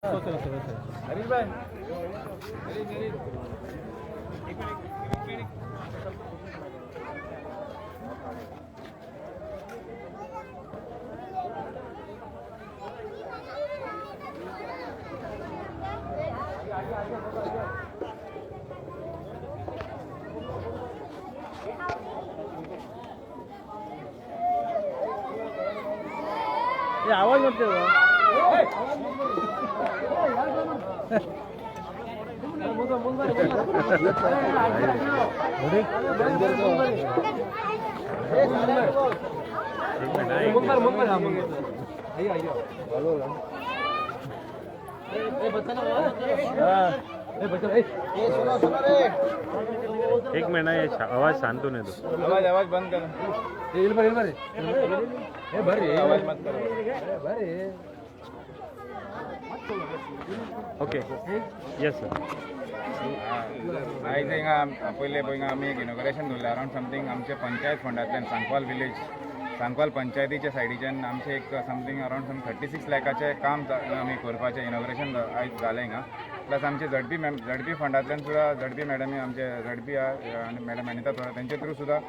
हरीश भाई, आवाज मत करो. एक मिनिट हा, एक मिनिट. एक मिनिट हा, हे आवाज शांत होऊन येतो. आवाज आवाज बंद करो. आवाज मत करो. Okay, yes sir. आयज हिंगा पयले पळय, हिंगा आमी एक इनॉग्रेशन दवरलें अरावंड समथींग आमचे पंचायत फंडांतल्यान. सांकवाल विलेज, सांकवाल पंचायतीच्या सायडीच्यान आमचें एक समथींग अरावंड सम 36 लॅकाचें काम आमी करपाचें इनॉग्रेशन आयज जालें हिंगा. प्लस आमचे झडपी मॅम, झडपी फंडांतल्यान सुद्दां झडपी मॅडमी, आमचे झडपी आनी मॅडम अनिता थोरा, तेंचे थ्रू सुद्दां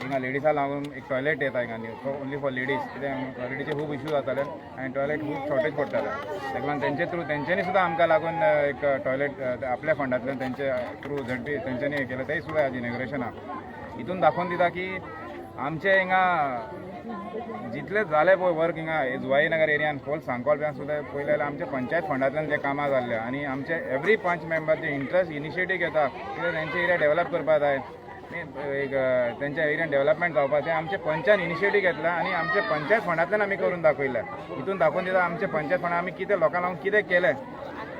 हिंगा लेडिसा लागून एक टॉयलेट येता हिंगा ओन्ली फॉर लेडीज. कित्याक टॉयलेटीचे खूब इशू जाताले आनी टॉयलेट खूब शॉर्टेज पडटाले. ताका लागून तेंचे थ्रू तेंच्यांनी सुद्दां आमकां लागून एक टॉयलेट आपल्या फंडांतल्यान तेंचे थ्रू झडपी तेंच्यांनी हें केलें, तेंय सुद्दां आज इनॉग्रेशन आहा. हितून दाखोवन दिता की आमचे हिंगा जितले जाले पळय वर्क हिंगा जुवारी नगर एरियान, होल सांकवाल बियान सुद्दां पळयलें जाल्यार आमच्या पंचायत फंडांतल्यान जे कामां जाल्ले आनी आमचे एवरी पंच मेंबर जे इंट्रस्ट इनिशिएटीव घेता, कित्याक तेंचे एरिया डेव्हलप करपाक जाय, एक तेंच्या एरियान डेव्हलपमेंट जावपाक, तें आमचे पंचान इनिशिएटीव घेतला आनी आमच्या पंचायत फंडांतल्यान आमी करून दाखयलें. हितून दाखोवन दिता आमचे पंचायत फंडान आमी कितें लोकांक लागून कितें केलें.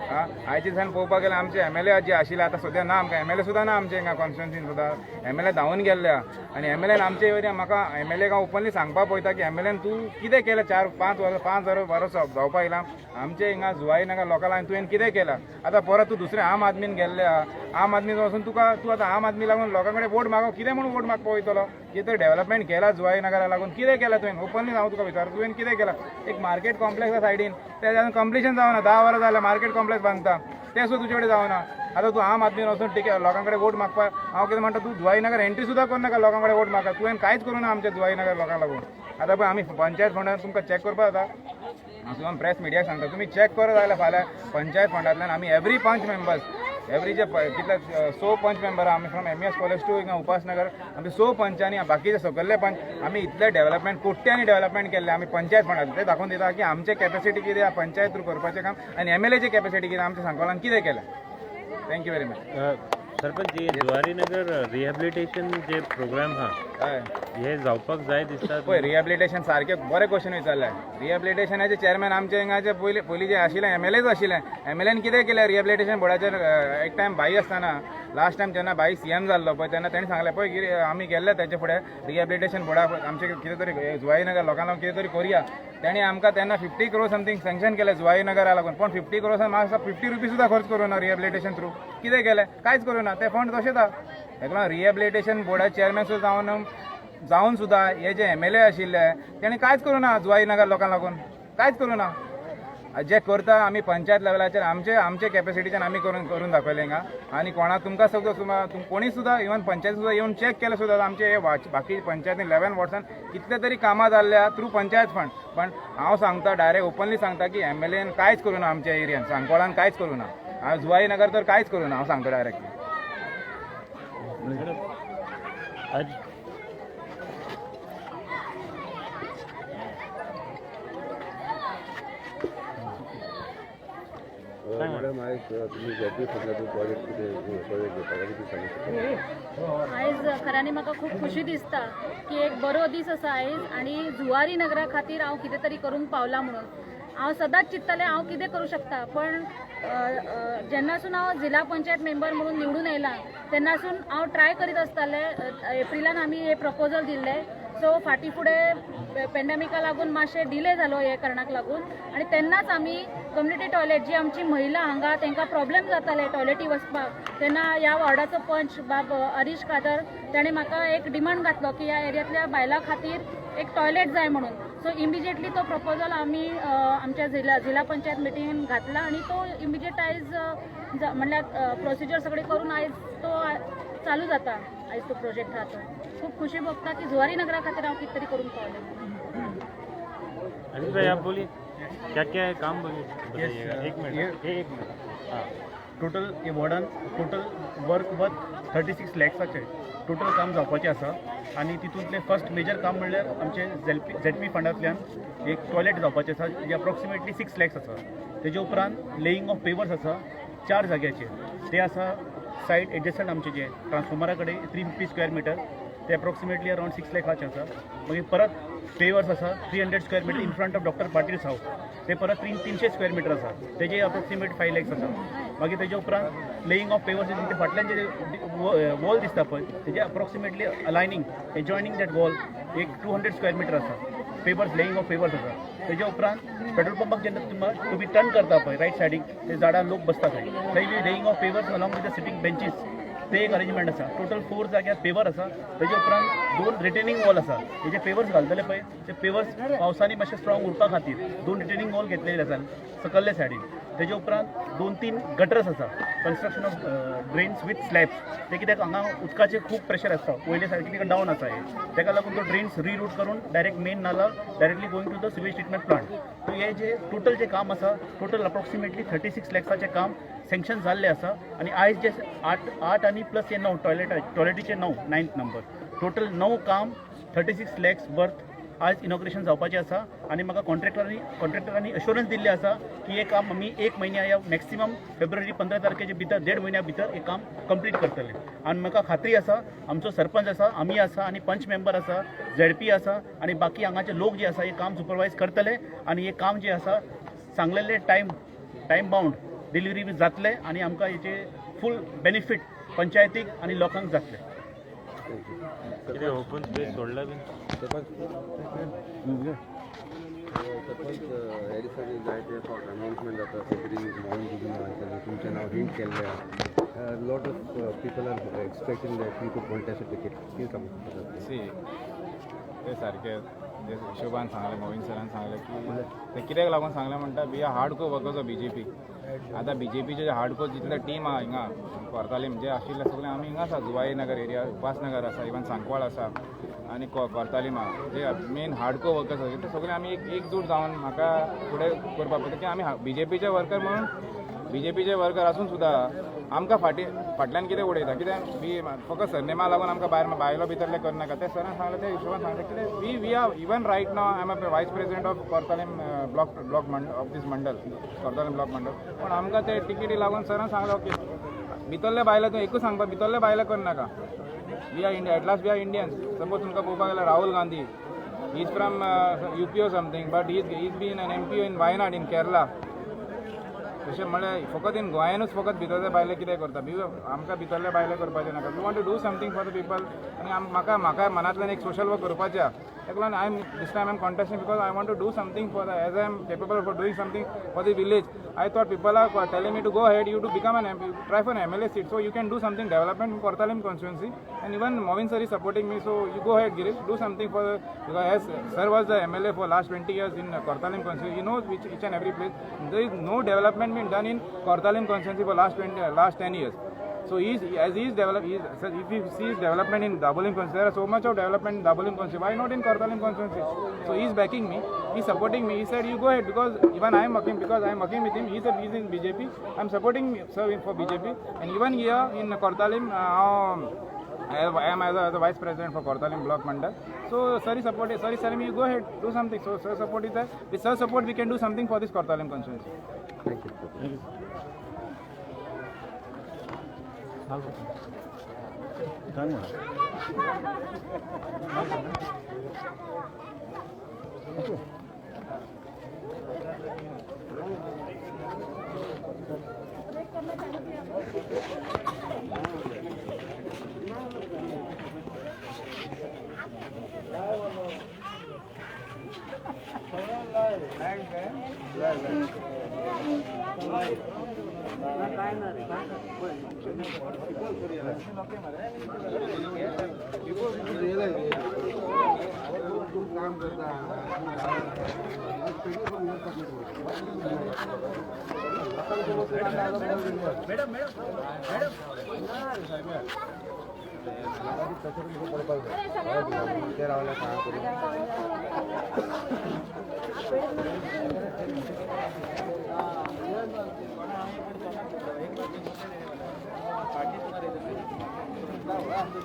आं, आयचे दिसान पळोवपाक गेल्यार आमचे एमएलए जे आशिल्ले, आतां सद्या ना आमकां एमएलए सुद्दां ना. आमचे हिंगा कॉन्स्टिट्युन्सीन सुद्दां एमएलए धांवून गेल्ले आहा. आनी एमएलएन आमचे एरिया, म्हाका एमएलए हांव ओपनली सांगपाक पळयता की एमएलएन तूं कितें केलें? 4-5 वर्सां, 5 वर्सां बरो जावपाक येयला आमचे हिंगा जुवारी नगर लोकांक लागून तुवें कितें केलां? आतां परत तूं दुसरें आम आदमीन गेल्ले आहा. आम आदमी वचून तुका, तूं आतां आम आदमी लागून लोकां कडेन वोट मागो, कितें म्हणून वोट मागपा वयतलो? कितें तरी डेव्हलपमेंट केला जुवारी नगरा लागून? कितें केलां तुवें? ओपनली हांव तुका विचारता, तुवें कितें केलां? एक मार्केट कॉम्प्लेक्स आसा सायडीन, तें अजून कंप्लिशन जावना. 10 वरां जालें मार्केट कॉम्प्लेक्स बांदता, तें सुद्दां तुजे कडेन जावना. आतां तूं आम आदमी वचून टिके लोकां कडेन वोट मागपाक, हांव कितें म्हणटा, तूं जुवारी नगर एंट्री सुद्दां करनाका लोकां कडेन वोट मागता. तुवें कांयच करूं ना आमच्या जुवारी नगर लोकांक लागून. आतां पळय, आमी पंचायत फंडान तुमकां चॅक करपाक जाता. हांव सुद्दां प्रेस मिडियाक सांगता, तुमी चॅक करत जाल्यार फाल्यां पंचायत फंडांतल्यान आमी एवरी पंच मेंबर्स, एवरी जे कितले स पंच मेंबर आमी, फ्रॉम एमईएस कॉलेज टू हिंगा उपासनगर, आमी स पंचांनी, बाकीचे सकल्ले पंच, आमी इतले डेव्हलपमेंट, कोट्यांनी डेव्हलपमेंट केल्ले आमी पंचायत फंडात. ते दाखोवन दिता की आमचे कॅपॅसिटी कितें आहा पंचायत थ्रू करपाचें काम आनी एमएलएची कॅपॅसिटी कितें, आमच्या सांकवालान कितें केलें. Thank you very much. Sarpanch, हे जुवारी नगर रिहॅबिलिटेशन जे प्रोग्राम हा, हे जावपाक जाय दिसता? पळय, रिहॅबिलिटेशन सारकें बरें क्वेश्चन विचारलें. रिहॅबिलिटेशनाचे चेअरमॅन आमचे हिंगाचे पयलीं पयलीं जे आशिल्ले, एमएलएच आशिल्ले. एमएलएन कितें केलें रिहॅबिलिटेशन बोर्डाचेर? एक टायम भाई आसतना, लास्ट टायम जेन्ना भाई सीएम जाल्लो पळय, तेन्ना तेणी सांगलें पळय की आमी गेल्ले तेचे फुडें, रिहॅबिलिटेशन बोर्डा आमचें कितें तरी जुवारी नगर लोकांक लागून कितें तरी करुया. तेणी आमकां तेन्ना 50 क्रोर समथींग सँक्शन केलें जुवारी नगरा लागून. पूण 50 क्रोर्सान म्हाका 50 रुपीज सुद्दां खर्च करूं ना. रिहॅबिलिटेशन थ्रू कितें केलें? कांयच करूं ना. ते फंड तशेंच आहा. ताका लागून रिहॅबिलिटेशन बोर्डाचे चेअरमॅन सुद्दां जावन जावन सुद्दां हे जे एमएलए आशिल्ले, तेणी कांयच करूं ना जुवारी नगर लोकांक लागून, कांयच करूं ना. जे करता आमी पंचायत लेवलाचेर आमचे आमचे कॅपॅसिटीच्यान आमी करून करून दाखयलें हिंगा. आनी कोणा तुमकां सगळं कोणी सुद्दां, इवन पंचायत सुद्दां येवन चॅक केलें सुद्दां, आमचे हे बाकी पंचायतीन 11 वॉर्ड्सान कितले तरी कामां जाल्ल्या थ्रू पंचायत फंड. पण हांव सांगता, डायरेक्ट ओपनली सांगता की एमएलएन कांयच करूं ना आमच्या एरियान, सांकवाळान कांयच करूं ना. हांव जुवारी नगर तर कांयच करूं ना, हांव सांगता डायरेक्टली. आज मॅडम, आयज तुमी झेडपी फंडाचो प्रोजेक्ट कितें प्रोजेक्ट घेता कितें सांगू शकता? आयज खऱ्यांनी म्हाका खूब खुशी दिसता की एक बरो दीस आसा आयज आनी जुवारी नगरा खातीर हांव कितें तरी करूंक पावलां म्हणून. हांव सदांच चिंत्तालें हांव कितें करूं शकता, पण अ, अ, जेन्नासून हांव जिल्हा पंचायत मेंबर म्हणून निवडून येयलां तेन्नासून हांव ट्राय करीत आसतालें. एप्रिलान आमी हे प्रपोजल दिल्लें, सो फाटीं फुडें पेंडेमिका लागून मातशें डिले जालो हे कारणाक लागून. आनी तेन्नाच आमी कम्युनिटी टॉयलेट, जी आमची महिला हांगा तांकां प्रॉब्लेम जाताले टॉयलेटी वचपाक, तेन्ना ह्या वॉर्डाचो पंच बाब हरीश कादर, ताणें म्हाका एक डिमांड घातलो की ह्या एरियांतल्या बायलां खातीर एक टॉयलेट जाय म्हणून. सो इमिजिएटली तो प्रपोजल आमी आमच्या जिल्हा जिल्हा पंचायत मिटिंगेन घातला आनी तो इमिजिएट आयज म्हणल्यार प्रोसिजर सगळी करून आयज तो चालू जाता. आयज तो प्रोजेक्ट आहा तो खूब खुशी भोगता की जुवारी नगरा खातीर हांव कितें तरी करूंक पावलें. अनिल भाई आप बोलिए, क्या क्या है काम, बोलिए बताइएगा. एक मिनट, एक मिनट. हां, टोटल हे वॉर्डान टोटल वर्क वर्थ 36 लॅक्साचें टोटल काम जावपाचें आसा आनी तितूंतलें फर्स्ट मेजर काम म्हणल्यार आमचें झेडपी फंडांतल्यान एक टॉयलेट जावपाचें आसा जें अप्रॉक्सिमेटली 6 लॅक्स आसा. तेजे उपरांत लेईंग ऑफ पेवर्स आसा 4 जाग्याचेर, ते आसा सायड एडजसंट आमचे जे ट्रान्सफॉर्मरा कडेन 350 स्क्वेअर मिटर, ते अप्रॉक्सिमेटली अरावंड 6 लॅखाचे आसा. मागीर परत पेवर्स आसा 300 square metre in front of doctor Patil's house, ते परत 300 स्क्वेअर मिटर आसा, तेजे अप्रॉक्सिमेट 5 लॅक्स आसा. मागीर तेजे उपरांत लेईंग ऑफ पेवर्स ते फाटल्यान जे वॉल दिसता पळय तेजे approximately aligning adjoining that wall एक 200 स्क्वेअर मिटर आसा, पेवर्स लेईंग ऑफ पेवर्स आसा. तेजे उपरांत पेट्रोल पंपाक जेन्ना तुमी टर्न करता पळय रायट सायडीक ते झाडां लोक बसता थंय, थंय बी laying of pavers along with the sitting benches ते एक अरेंजमेंट आसा. टोटल 4 जाग्यार पेवर आसा. तेजे उपरांत 2 रिटेनिंग वॉल आसा, हे जे पेवर्स घालतले पळय ते पेवर्स पावसांनी मातशे स्ट्रॉंग उरपा खातीर 2 रिटेनिंग वॉल घेतलेले आसा सकल्ले सायडीन. तेजे उपरांत 2-3 गटर्स आसा, construction of drains with slabs, ते कित्याक हांगा उदकाचें खूब प्रेशर आसता वयले सायडीन कित्याक डावन आसा हे, तेका लागून तो ड्रेन्स रिरूट करून डायरेक्ट मेन नाला directly going to the sewage treatment plant. So हे जे टोटल जे काम आसा टोटल अप्रॉक्सिमेटली 36 लॅक्साचें काम सँक्शन जाल्लें आसा. आनी आयज जे 8 आनी प्लस हे 9 टॉयलेटीचे 9 9th number total 9 काम 36 लॅक्स वर्थ आज इनॉग्रेशन जावपाचें आसा. आनी म्हाका कॉन्ट्रॅक्टरांनी अश्योरन्स दिल्लें आसा की हें काम आमी 1 म्हयन्या या मॅक्सिमम फेब्रुवारी 15 तारखेचे भितर 1.5 म्हयन्या भितर हें काम कंप्लीट करतले. आनी म्हाका खात्री आसा आमचो सरपंच आसा, आमी आसा आनी पंच मेंबर आसा, झेडपी आसा आनी बाकी हांगाचे लोक जे आसा हें काम सुपरवायज करतले आनी हें काम जें आसा सांगलेले टायम बावंड डिलिव्हरी बी जातले आनी आमकां हेचे फूल बेनिफीट पंचायतीक आनी लोकांक जातले. कितें ओपन स्पेस सोडला बीन? सरपंच, सरपंच, ह्या दिसांनी जायते फावट अनाउन्समेंट जाता, सेक्रेटरी मोहन गुदिन्हो तुमचें नांव हिंट केल्लें आहा. Lot of people are expecting that you could contest a ticket. कितें सांगूंक शकता? सी, ते सारकें जे हिशोबान सांगलें मोविन सरान सांगलें की ते कित्याक लागून सांगलें म्हणटा, we are hard core workers of BJP. आतां बीजेपीचे जे हार्ड कोर जितले टीम आहा हिंगा कोर्तालीम जे आशिल्ले सगळे आमी हिंगा आसा, जुवारी नगर एरिया, उपासनगर आसा, इवन सांकवाळ आसा आनी कोर्तालीम आहा, जे मेन हार्ड कोर वर्कर्स आसा ते सगळे आमी एकजूट जावन म्हाका फुडें करपाक पडटा की आमी बीजेपीचे वर्कर म्हणून बीजेपीचे वर्कर आसून सुद्दां आमकां फाटल्यान कितें उडयता, कित्याक बी फकत सरनेमा लागून आमकां भायर भायलो भितरले करनाका. ते सरान सांगलें, त्या हिशोबान सांगलें कितें we are even right now I am a vice president of Cortalim block of this mandal, Cortalim block mandal. पूण आमकां ते टिकेटी लागून सरान सांगलें ओके भितरले भायले तूं एकूच सांगपा भितरले भायले करनाका. We are India, at last we are Indians. Suppose तुमकां पळोवपाक गेल्यार Rahul Gandhi is from UP or something, but he's been an MP in Wayanad in Kerala. तशें म्हणल्यार फकत इन गोंयानूच फकत भितरले भायले कितें करता, आमकां भितरले भायले करपाचें नाका. We want to do something for the people. आनी म्हाका म्हाका मनांतल्यान एक सोशल वर्क करपाचें आहा, ताका लागून I am this time I am contesting because I want to do something for as I am capable for doing something for the village. I thought people are telling me to go ahead, you to become an MP, try for an MLA seat, so you can do something development in Cortalim constituency. And even Movin sir is supporting me, so you go ahead, Girish, do something for, because as sir was the MLA for last 20 years in Cortalim constituency, he knows which each and every place. There is no development been done in Cortalim constituency for last 10 years. So he is, as he is develop, he is, sir, if he sees development in Dabolim constituency, there are so much of development in Dabolim constituency, why not in Cortalim constituency? So he is backing me, he is supporting me. He said, you go ahead, because even I am working, because I am working with him. He said he is in BJP, I am supporting sir for BJP. And even here in Cortalim, I am as a vice president for Cortalim block mandal. So sir is supporting, sir is telling me, you go ahead, do something. So sir support is there. With sir support, we can do something for this Cortalim constituency. Thank you. Thank you.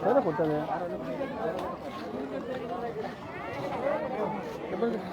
खरं खोटं.